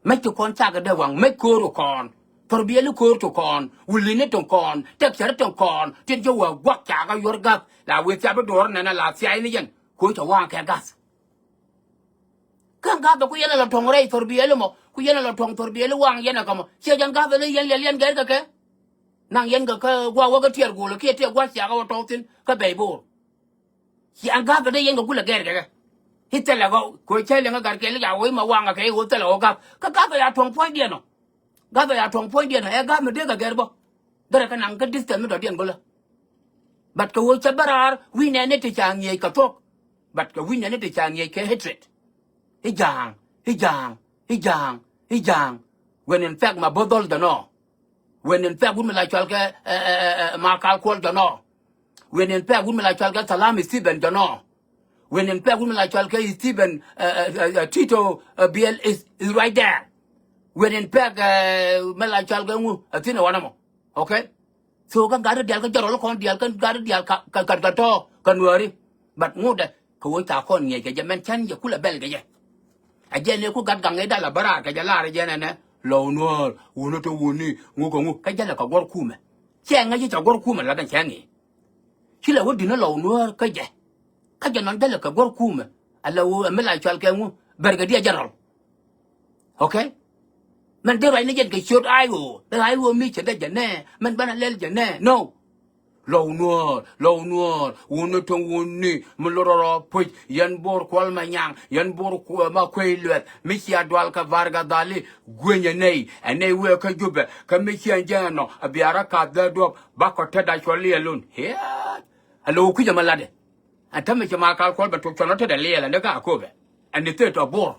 Mec ti kɔn cakɛ dee waŋ mec ko̱o̱r kɔn. Thor biɛli ko̱o̱r ti kɔn. Wulini ti kɔn. Tɛk cäri ti kɔn. Tin jɛ wä guak cakɛ yuɔr gath la wëë thia bi duɔɔr nɛnɛ la thia in yɛn. Ko̱o̱r cɛ waŋ kɛ gath. Kä gath bɛ ku yɛn a la tuɔ̱ŋ rɛy thor biɛli mɔ, ku yɛn a la tuɔ̱ŋ thor biɛli waŋ yɛn a kä mɔ. Ciɛ jɛn gath bɛ ni yɛn liɛl yɛn gɛr kɛ kɛ. Naŋ yɛn kɛ kä gua̱a̱k wä kä tiɛɛr go̱o̱lä kiɛ tiɛɛr gua̱a̱k ciakä wä tɔ̱ɔ̱k thi̱n kä bɛy bo̱o̱r. Ciɛ gath bɛ ni yɛn kɛ kulɛ gɛr kɛ kɛ. I̱ thilɛ kɔ ko̱ cäy liɛŋ kä gat kɛɛli ca wä i̱ ma waŋ kɛ kɛ i̱ wä thilɛ wä gath. Kä gath bɛ ya tuɔ̱ŋ puɔ̱nydiɛn ɔ. Gath bɛ ya tuɔ̱ŋ puɔ̱nydiɛn ɔ ɛ gath mi dee kɛ gɛr bä. Derɛ kɛ naŋ kä distance mi dɔ̱diɛn go̱lä. But kɛ ɣöö cɛ bä raar wi̱i̱ nɛɛni ti ca ŋi̱eec kɛ thuɔ̱k. But kɛ wi̱i̱ nɛɛni ti ca ŋi̱eec kɛ hatred. I̱ ja̱a̱ŋ, i̱ ja̱a̱ŋ, i̱ ja̱a̱ŋ, i̱ ja̱a̱ŋ. When in fact ma bä dhɔl jɔnɔ. When in fact wut mi la cual kɛ, eh, eh, eh, eh, ma kal kuɔl jɔnɔ. When in fact wut mi la cual kɛ Salam Stephen jɔnɔ. When in fact wut mi la cual kɛ Stephen, eh, eh, eh, eh, Tito, eh, Biel is, is right there. When in fact, eh, mi la cual kɛ ŋu, eh, thin ɛ wanɛ mɔ. Okay? So kä gat diaal kä jɛ rɔl kɔn diaal kä gat diaal ka, ka, ka, ka tɔ, ka nuääri. But ŋut dɛ, kɛ wä ca kɔn ŋiɛc kɛ jɛ mɛn cän jɛ kulɛ bɛl kɛ jɛ. A jɛ ni ku gat gaŋ i̱ dal a bä raar kɛ jɛ lar jɛ nɛnɛ. Lɔw nuäär, wuni tɔ wuni, ŋu kɛ ŋu, kä jɛ lɛ kɛ guɔr kumɛ. Cɛ ŋäc i̱ ca guɔr kumɛ la dɛn cɛ ŋi̱i̱. Ci lɛ wä di̱n i̱ lɔw nuäär kä jɛ. Kä jɛ nɔn jɛ lɛ kɛ guɔr kumɛ. A lɛ wä, a mi la cual kɛ ŋu, bɛr kɛ diɛ jɛ rɔl. Okay? Mɛn dee ruacni jɛn kɛ ciöt I O. Dee I O mi cɛ dee jɛ nɛ. Mɛn banɛ lɛl jɛ nɛ. No. Lɔw nuäär, lɔw nuäär. Wuni tuŋ wuni. Mi lorɔrɔ puc. Yɛn Bor Kuɔl Manyaŋ. Yɛn Bor Kuɔl ma kuey luɛth. Mi cia dual kɛ Varga Dhali. Gueny ɛ nɛy. Ɛ nɛy wee kä Jubɛ. Kä mi cia jɛ nɔ. A biarä kath dee duɔp. Bakɔ tetda cuɔl liɛlun. Hiɛɛt. A lo̱w kui̱c ɛmɛ latdɛ. Ɛn tämɛ ci ma kal kuɔl bɛ tok cuɔn rɔ tetdɛ liɛl ɛn dee ka a köpɛ. ɛn ni third of Bor.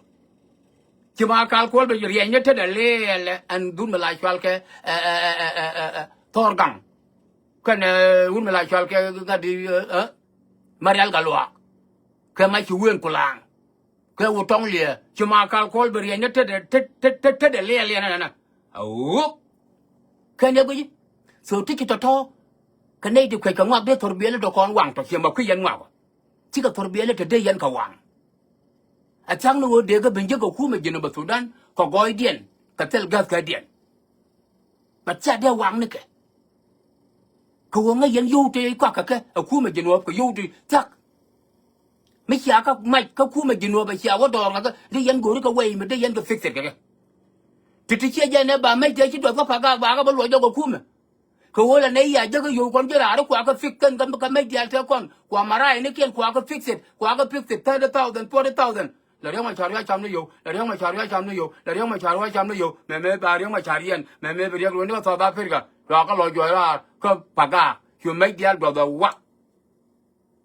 Ci Makal Kuɔl bɛ riɛnyni tetdɛ lɛɛlɛ ɛn dhun mi la cual kɛ, ɛ, ɛ, ɛ, ɛ, ɛ, ɛ, Thɔr Gaŋ. Kɛn, ɛ, wut mi la cual kɛ ŋa̱t di, ɛ, ɛ, Marial Gatluak. Kɛ Mac ci Wen Kulaŋ. Kɛ Wut Tɔŋ Liɛ. Ci Makal Kuɔl bɛ riɛnyni tetdɛ, tet, tet, tet, tetdɛ lɛɛlɛ nɛnɛ. A wuk. Kɛn yɛ guici. So ti ci tɔ̱tɔ̱. Kɛ nɛy ti kuec kɛ ŋɔak dee thor biɛli tɔ kɔn waŋ tɔ ciɛ ma kui̱ yɛn ŋɔak. Cikɛ thor biɛli te dee yɛn kɛ waŋ. A thia̱k ni ɣöö dee kɛ ben jiäk kɛ kumɛ Jinub Thudan kɛ gɔɔydiɛn kɛ thil gäthkädiɛn. But cia dee waŋ nikɛ. Kɛ ɣöö ŋäc yɛn yio̱w te kɔak kɛ kɛ a kumɛ Jinub kɛ yio̱w te thia̱k. Mi cia kä mac kä kumɛ Jinub a cia wä dɔɔr kɛ kɛ dee yɛn go̱o̱ri kɛ wɛy mi dee yɛn kɛ fix it kɛ kɛ. Ti ti ciɛ jɛn ɛ ba mec dee ci duɔth kä Pagak ba kɛ bä luɔc jɔk kɛ kumɛ. Kɛ ɣöö la nɛy ya jäkä yio̱w kɔn ji̱ raar i̱ kua kä fix kɛn kä, kä mec diaal tëë kɔn kua maray ni kiɛn kua kä fix it, kua kä fix it thirty thousand, forty thousand. La Riek Machar ya cam ni yio̱w, la Riek Machar ya cam ni yio̱w, la Riek Machar ya cam ni yio̱w. Mɛmɛ ba Riek Machar yɛn, mɛmɛ bi Riek Riek ni kä South Africa. Cua kä lɔ juɔc raar kä Pagak. Cu mec diaal duɔth ɛ wak.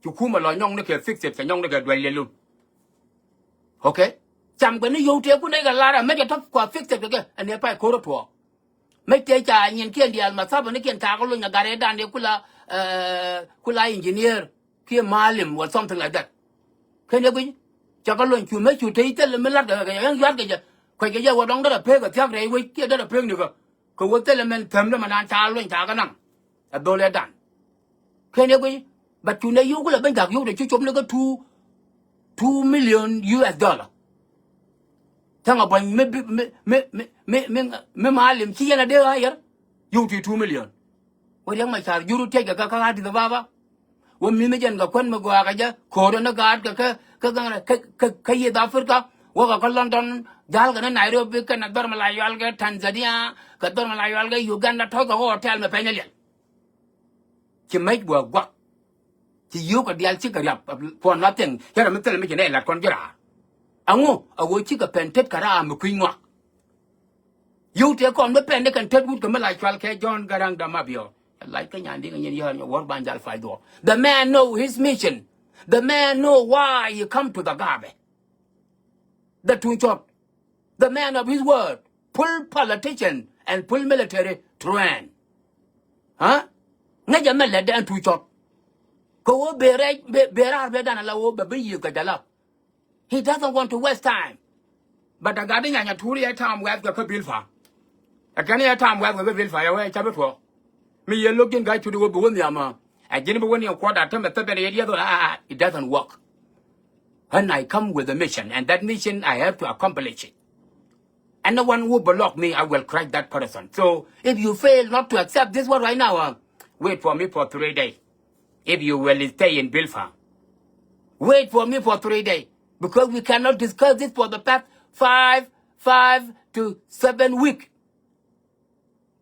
Cu kumɛ lɔ nyɔŋ ni kɛ fix it, kɛ nyɔŋ ni kɛ duel yɛlun. Okay? Cam kɛ ni yio̱w tëë kun nɛy kɛ lar ɛ mec ɛ tɔ̱p kua fix it kɛ kɛ, ɛn ɛ pay ko̱r ɛ tuɔɔk. Mec tëë ca nyin kiɛn diaal ma thapä ni kiɛn ca kɛ lony a gat ëëdan dee kula, eh, kula engineer kiɛ malim or something like that. Kɛn yɛ guic ca kɛ lony cu mec cu tëë thil mi lat kɛ kɛ yɛn yuat kɛ jɛ. Kuec kɛ jɛ wä dɔŋ derɛ pek kɛ thiak rɛy wec kiɛ derɛ pek ni kɛ. Kɛ wä thil mɛn thäm dɛ mɛ naan ca lony ca kɛ naŋ. Ɛ dhol ëëdan. Kɛn yɛ guic. But cu nɛ yio̱w kulɛ ben gak yio̱w te ci cop ni kä two, two million U S dollar. Thäŋ a buɔ̱ny mi, mi, mi malim ci yɛn a dee a yɛr. Yio̱w ti two million. Wä Riek Machar jur tiɛc kɛ kä kä Addis Ababa. Wä mi̱th mi jɛn kɛ kuän mi gɔaa kɛ jɛ ko̱o̱r ni gaat kɛ kä kä kä kä kä East Africa. Wä kɛ kä London, ja̱l kɛ ni Nairobi, kɛn a dhɔr mi la yual kɛ Tanzania, kɛ dhɔr mi la yual kɛ Uganda, tɔ̱ kɛ kä hotel mi pɛny a liɛl. Ci mec buɔk guak. Ci yio̱w kɛ diaal cikɛ riap for nothing. Cɛ rɛ mi thilɛ mi ci nɛ lat kɔn ji̱ raar. Aŋu a ɣöö cikɛ pɛn tet kɛ raar mi kui̱ ŋɔak. Yio̱w tëë kɔn mi pɛn ni kɛn tet wut kɛ mi la cual kɛ John Garang de Mabior. Lac kä nyan di̱k nyin yɔr nyɛ wor ban jal fay dhuɔk. The man know his mission. The man know why he come to the Gabe. The Tuncɔt, the man of his word, full politician and full military train. Huh? Ŋäcɛ mɛ lɛt dɛ ɛn Tuncɔt. Kɛ ɣöö ben rɛc, ben raar ben dan ala ɣöö bɛ bi yiëëth kɛ jalap. He doesn't want to waste time. But a gat di nyanya tuuri yɛ tam wɛth kɛ kä Bilpam. Ɛ kɛn yɛ tam wɛth kɛ kä Bilpam yɛ wee ca bi tuɔɔk. Mi yɛ lo̱k ji̱n ga̱c tut i̱ wä bi wä nhiam ɛ. Ɛ ji̱n bi wä ni kuɔt a tämɛ thäpɛn yɛ diɛth wä, ah, it doesn't work. And I come with a mission, and that mission I have to accomplish it. Anyone who block me, I will crush that person. So if you fail not to accept this one right now, uh, wait for me for three days. If you will stay in Bilpam, wait for me for three days. Because we cannot discuss this for the past five, five to seven week.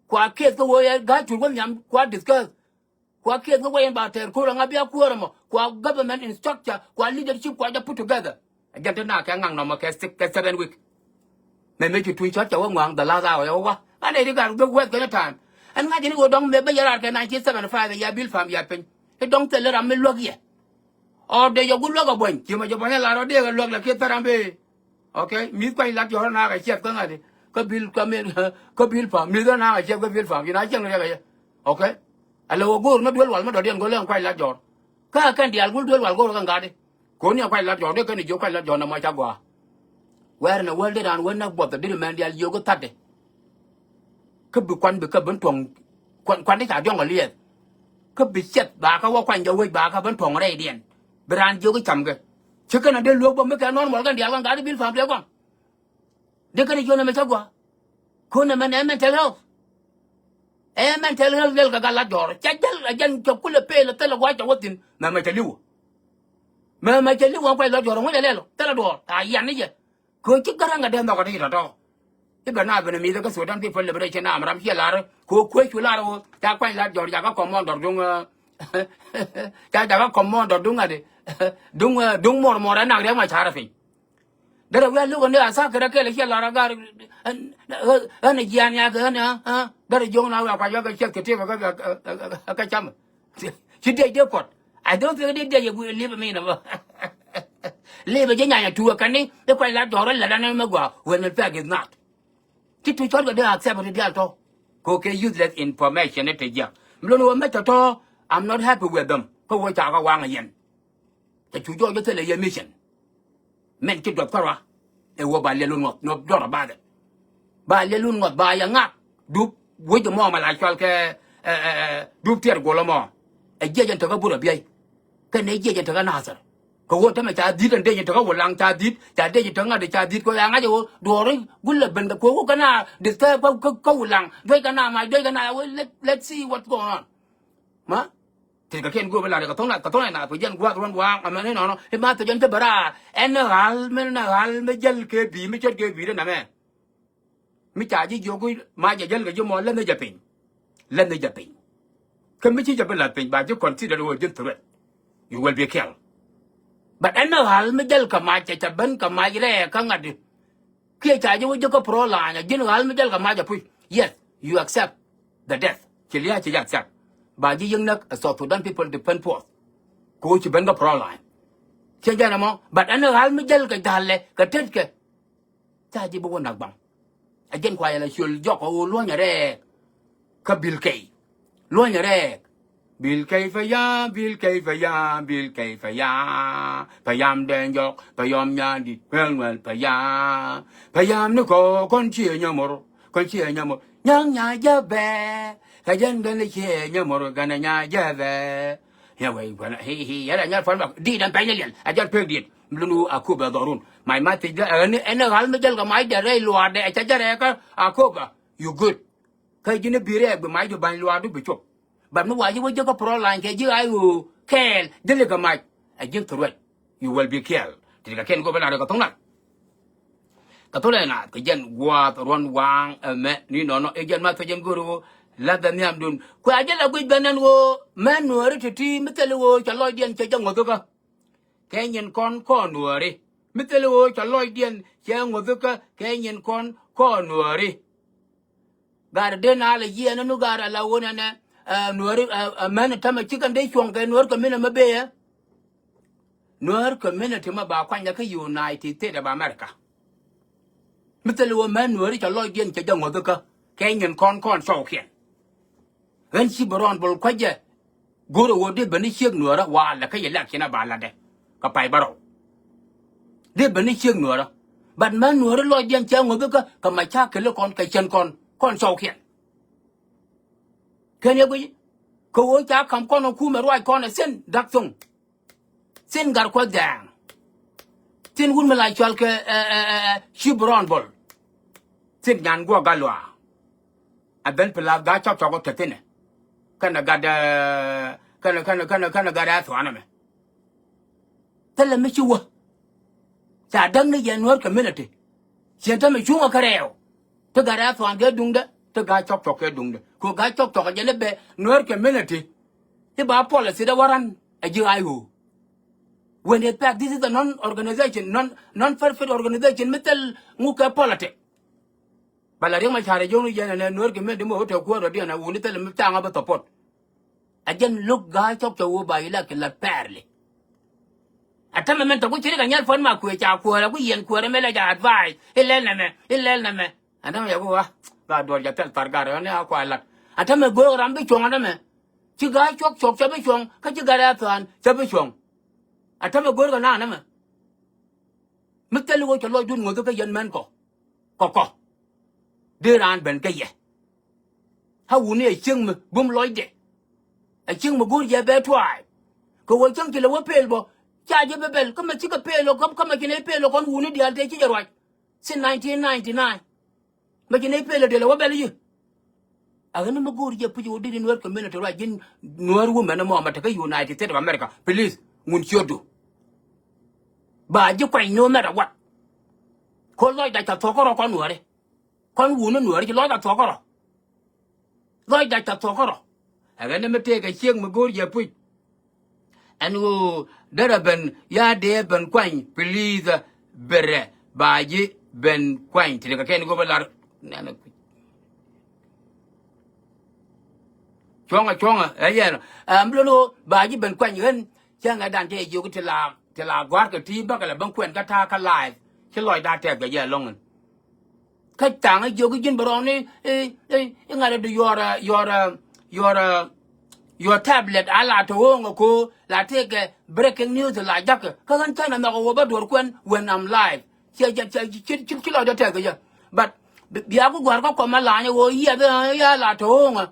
Kua case kä wä yɛ ga̱ cur wä nhiam kua discuss. Kua kiɛth kä wɛy in ba tɛɛr ko̱r aŋa bia kuäär ɛmɔ. Kua government in structure, kua leadership, kua jɛ put together. Ɛ jɛn ti na kɛ ŋaŋ nɔmɔ kɛ six, kɛ seven week. Mɛ mëë ci Tuncɔt cɛ wä ŋua̱a̱ŋ the last hour yɛ wä wa. Ŋa̱n ɛ ri gat bek wɛth kɛn time. Ɛn ŋa̱c ni ɣöö dɔ̱ŋ mëë ben yɛ raar kɛ nineteen seventy-five ɛ ya Bilpam ya piny. Ɛ dɔ̱ŋ thilɛ ram mi luäk yɛ. Ɔ dee jɛ gut luäk ɛ buɔ̱ny. Ci mɔ jɛ buɔ̱ny ɛ lar ɔ dee kɛ luäk lɛ kiɛ thäram bee. Okay, mi̱th kuany lat jɔ̱ɔ̱r anaakɛ ciɛth kä ŋa̱t i̱ kä Bil, kä min, kä Bilpam, mi̱th anaakɛ ciɛth kä Bilpam, in a cieŋ riɛk ɛ yɛ. Okay. Ala wä go̱o̱r ni duel wal mi dɔ̱diɛn go̱o̱r lɛ ɛn kuany lat jɔ̱ɔ̱r. Kä ɛ kɛn diaal gul duel wal go̱o̱r kä ŋa̱t i̱ ko̱n ni ɛ kuany lat jɔ̱ɔ̱r dee kɛn i̱ jiök kuany lat jɔ̱ɔ̱r nɛ mɔ ca gɔaa. Wɛɛr nɛ wäl di raan wä näk buɔth ɛ di ri mɛn diaal jiök kä thatdɛ. Kä bi kuan bi kä ben tuɔ̱ŋ kuan, kuan ti ca diɔ̱ŋ kɛ liɛth. Kä bi ciɛth ba kä wä kuany jɛ wec ba kä ben tuɔ̱ŋ rɛydiɛn. Bi raan jiök i̱ cam kɛ. Ci kɛn a dee luäk bä mi kɛ nɔn muɔl kɛn diaal kɛn gat i̱ Bilpam tëë kɔn. Dee kɛn i̱ jiök nɛmɛ cä gɔaa. Ko̱n nɛmɛ nɛ mental health. Ɛ mental health lɛl kɛ gat lat jɔɔr. Cɛ jäl ɛ jɛn cɛ kulɛ peel ɛ thilɛ gua̱c cɛ wä thi̱n. Mɛmɛ cɛ li̱w. Mɛmɛ cɛ li̱w ɛ kuac lat jɔɔr ɛ ŋucɛ lɛl ɔ thilɛ duɔɔr a yian ni jɛ. Kɛ ɣöö ci Garaŋ kɛ dee nhɔk ɛ ti ci tɔ̱tɔ̱. I̱ bɛ na ben ɛ mi̱th ɛ kä Sudan People Liberation Army ram ciɛ lar ɛ kɛ ɣöö kuec cu lar ɛ ɣöö ca kuany lat jɔr ca kä kɔmɔndɔr duŋ. Ca ca kä kɔmɔndɔr duŋ ŋa̱t i̱ duŋ, duŋ muɔr muɔr ɛ nak Riɛk Macar ɛ piny. Derɛ wi̱i̱ a lo̱k ɛ ni a tha̱a̱k kɛ rɛ kɛl ɛ ciɛ lar ɛ gar. Ɣän ɛ jian ya kɛ ɣän ɛ derɛ jo̱o̱ŋ na wi̱i̱ a kuac wä kɛ ciɛth kɛ tëëk ɛ kɛ cam. Ci diɛc dee puɔt. I don't think dee diɛc ɛ gui̱i̱ li̱p ɛ mi nɛ bä. Lëë bɛ jɛ nyanya tuukä kɛn ni i̱ kuac la jɔ̱ɔ̱r ɛ lät ɛn ɛmɛ gɔaa, wël mi pɛk is not. Ci tuuc cɔt kɛ dee accept ri diaal tɔ̱. Kɛ ɣöö kɛ useless information i̱ te jiäk. Mi lon ɣöö mec tɔ̱tɔ̱, I'm not happy with them. Kä ɣöö ca kɛ waŋ ɛ yɛn. Cɛ cu jɔɔc jɛ thilɛ yɛ mission. Mɛn ci duɔth kärɔa. Ɛ ɣöö ba liɛl wä ŋuɔth, no doubt about it. Ba liɛl wä ŋuɔth, ba yɛ ŋak. Dup wec ɛmɔ mɛ la cɔal kɛ, ɛ, ɛ, ɛ, dup tiɛɛr guɔl ɛmɔ. Ɛ jiɛc ɛn tekä Burɛ Biɛy. Kɛnɛ jiɛc ɛn tekä Nathir. Kɛ ɣöö tämɛ ca dhi̱t ɛn dec ɛn tekä Wulaŋ, ca dhi̱t, ca dec ɛn tekä ŋa̱t, ca dhi̱t kɛ ɣöö ya ŋa̱c ɛ ɣöö duɔ̱ɔ̱ri gulɛ ben kɛ kuɔ̱k kɛ na disturb kä, kä, kä Wulaŋ. Duec kɛ na mac, duec kɛ na, well, let, let's see what's going on. Ma? Ti kɛ kɛn go̱o̱p ɛ lar kɛ tho̱ŋ na, kɛ tho̱ŋ na, kɛ jɛn gua̱a̱th ruɔ̱n waaŋ, ɛmɛ ni nɔnɔ. I̱ ma thil jɛn kä bɛ raar. Ɛn ni ɣa̱l, mi ni ɣa̱l, mi jäl kɛ bi̱i̱, mi cät kɛ bi̱i̱ di nɛmɛ. Mi ca ji̱ jiök i̱ ma jɛ jäl kɛ ji̱ mɔ, lät ni jɛ piny. Lät ni jɛ piny. Kä mi ci jɛ bi la̱th piny, ba ji̱ consider ɣöö ji̱n threat. You will be killed. But ɛn ni ɣa̱l mi jäl kɛ mac, cɛ cɛ ben kɛ mac rɛɛ kä ŋa̱t di. Kiɛ ca ji̱ wä ji̱ kä pro line, a ji̱n ɣa̱l mi jäl kɛ mac a puc. Yes, you accept the death. Ci lia̱a̱ ci jɛ accept. Ba ji̱ yiëŋ näk, a South Sudan People Defense Force. Kɛ ɣöö ci ben kä pro line. Ciɛ jɛn ɛmɔ, but ɛn ɣa̱l mi jäl kɛ ja̱lɛ, kɛ tetkɛ. Ca ji̱ bi wä nak baŋ. A jɛn kua yɛl a ciöl jɔk a ɣöö luɔ̱nyɛ rɛɛk. Kä Bil Key. Luɔ̱nyɛ rɛɛk. Bil Key payam, Bil Key payam, Bil Key payam. Payam dee jɔk, payam nyan dit, ŋuɛl ŋuɛl payam. Payam ni kɔ, kɔn ciɛ nyamor, kɔn ciɛ nyamor. Nyaŋ nya jɛ bɛ. Kä jɛn gɛn ciɛ nyamor, gɛn nya jɛ bɛ. Yɛ wee guɛn, hi, hi, yɛ la nyal fɔn bak. Dit ɛn pɛny ni liɛl. A jɛn pek dit. Lunu a kup ɛ dhɔrun. My message dɛ, ɛn, ɛn ɣa̱l mi jäl kɛ mac dɛ rɛy luaardɛ, ɛ cɛ jɛ rɛɛkä a kup ɛ. You good. Kä ji̱n i̱ bi rɛɛk bi mac di ba̱ny luaardu bi cop. But mi wa ji̱ wä jiäkä pro line kɛ ji̱ ay ɣöö kɛɛl, jäli kɛ mac. Ɛ ji̱n threat. You will be killed. Ti kɛ kɛn go̱o̱p ɛ lar kɛ tho̱ŋ nath. Kɛ tho̱ŋ nath kɛ jɛn gua̱a̱th ruɔ̱n waaŋ ɛmɛ ni nɔnɔ. Ɛ jɛn ma thɔ jɛn go̱o̱r ɣöö la̱th ɛ nhiamdun. Kuɛ a jɛ la guic ben ɛn ɣöö mɛn Nuääri ti̱ti̱ mi thil ɣöö cɛ lɔcdiɛn cɛ jɛ ŋuɔ̱thikä. Kɛ nyin kɔn kɔn Nuääri. Mi thil ɣöö cɛ lɔcdiɛn cɛ ŋuɔ̱thikä kɛ nyin kɔn kɔn Nuääri. Gat dee na lɛ yiɛn ni nu gat ala wun ɛnɛ, ɛ, Nuääri, ɛ, ɛ, mɛn tämɛ ci kɛn dee cuɔ̱ŋ kɛ Nuäär community mi bee ɛ. Nuäär community mi ba kuany ɛ kä United States of America. Mi thil wä mɛn Nuääri cɛ lɔcdiɛn cɛ jɛ ŋuɔ̱thikä kɛ nyin kɔn kɔn cɔwkiɛn. Ɣän ci bi rɔɔn bol kuecɛ. Go̱o̱rɛ ɣöö dee ben ni ciek Nuäärä walɛ kä yɛ lɛk cinɛ ba latdɛ. Kɛ pay bärɔw. Dee ben ni ciek Nuäärä. But mɛn Nuääri lɔcdiɛn cɛ ŋuɔ̱thikä kɛ ma ca keli kɔn kɛ cɛn kɔn kɔn cɔwkiɛn. Kɛn yɛ guic kɛ ɣöö ca ka̱m kɔn ɛ kumɛ ruac kɔn ɛ thi̱n da̱k tho̱ŋ. Thi̱n gat kuɔth dhɛɛŋ. Thi̱n wun mi la cɔal kɛ, ɛ, ɛ, ɛ, ɛ, ci bi rɔɔn bol. Thi̱n nyan guɔk gat luaak. Ɛ ben pi lath gat cɔk cɔk kä thi̱n ɛ. Kɛnɛ gat, ɛ, kɛnɛ, kɛnɛ, kɛnɛ, kɛnɛ gat ɛ thuanɛ mɛ. Thilɛ mi ci wä. Ca däk ni yɛn Nuäär community. Cien tämɛ cuŋä kä rɛɛw. Ti gat ɛ thuan kɛ duŋdɛ. Ti gat cɔk cɔk kɛ duŋdɛ. Ku gat cɔk cɔk ɛ jɛ ni bɛ Nuäär community. I̱ ba policy dee waran ɛ ji̱ ay ɣöö. When in fact this is a non organization, non, non profit organization mi thil ŋuk kɛ politic. Ba la Riek Machar ɛ jiök ni yɛn ɛnɛ Nuäär community mi wä te kuäär rɔ̱diɛn ɛ wuni thil mi caŋ ɛ bi support. Ɛ jɛn lo̱k ga̱a̱c cɔk cɛ wä ba ilɛ kɛ la fairly. Ɛ tämɛ mɛn tɔ̱ ku ci ri kɛ nyɛl puɔ̱n ma kuëë ca kuäär ɛ ku yɛn kuäär ɛ mɛ lɛ jɛ advice. Ilɛl nɛmɛ, ilɛl nɛmɛ. Ɛ tämɛ yɛ ku ɣä ba duɔl jɛ thil thar gat ɛ ni a kua lat. Ɛ tämɛ go̱o̱k ram bi cuɔ̱ŋ ɛ tämɛ. Ci ga̱a̱c cuɔk cuɔk cɛ bi cuɔ̱ŋ kä ci gat ɛ thuan cɛ bi cuɔ̱ŋ. Ɛ tämɛ go̱o̱k ɛ naan ɛ mɛ. Mi thil i̱ ɣöö cɛ lɔcdun ŋuɔ̱th kä yɛn män kɔ. Kɔ kɔ. Dee raan ben kä yɛ. A wuni ɛ cieŋ mi bum lɔcdɛ. Ɛ cieŋ mi go̱o̱r yɛ bɛ tuaay. Kɛ ɣöö cäŋ ci lɛ wä pel bɔ. Ca jɛ bɛ bɛl kä mɛ cikɛ pel ɔ kä mɛ ci nɛ pel ɔ kɔn wuni diaal tëë ci jɛ ruac. Since nineteen ninety-nine. Mɛ ci nɛ pel ɔ dee lɛ wä bɛl i̱. A ɣän mi go̱o̱r jɛ puc ɣöö dee di Nuäär community ruac ji̱n Nuäär women ɛmɔ mɛ tekä United States of America. Please, ŋun ciötdu. Ba ji̱ kuany no matter what. Kɔ lɔcda ca thuɔ̱k kärɔ̱ kɔn Nuääri. Kɔn wuni Nuääri ci lɔcda thuɔ̱k kärɔ̱. Lɔcda ca thuɔ̱k kärɔ̱. Ɛ ɣän mi tëëkɛ ciek mi go̱o̱r jɛ puc. Ɛn ɣöö derɛ ben ya dee ben kuany, please, berɛ ba ji̱ ben kuany. Ti kɛ kɛn go̱o̱p ɛ lar. Nɛnɛ kuc. Cuɔ̱ŋɛ, cuɔ̱ŋɛ, ɛ yɛn. Ɛm, bi lon ɣöö ba ji̱ ben kuany ɣän. Cäŋɛ dan cɛ jiök ti la Ci la gɔ̱a̱r kɛ ti bäkɛ la ben kuɛn kä ta̱a̱ kä live. Ci lɔcda tɛth kɛ jɛ ɛlɔ̱ŋ in. Kä thaŋ i̱ jiök i̱ ji̱n bɛ rɔɔni i̱, i̱, i̱ ŋa̱t i̱ di your, uh, your, uh, your, uh, your tablet a la te ɣööŋ ɛ ko̱o̱ la tëëkɛ breaking news la jakä. Kä ɣän cä nɛ nhɔk ɛ ɣöö bä duɔ̱ɔ̱r kuɛn when I'm live. Ciɛ, ciɛ, ciɛ, ci, ci, ci lɔcdä tɛth kɛ jɛ. But bi, bia ku gɔ̱a̱r kä kɔmɛ lany ɛ ɣöö yiɛth i̱ ya la te ɣööŋä.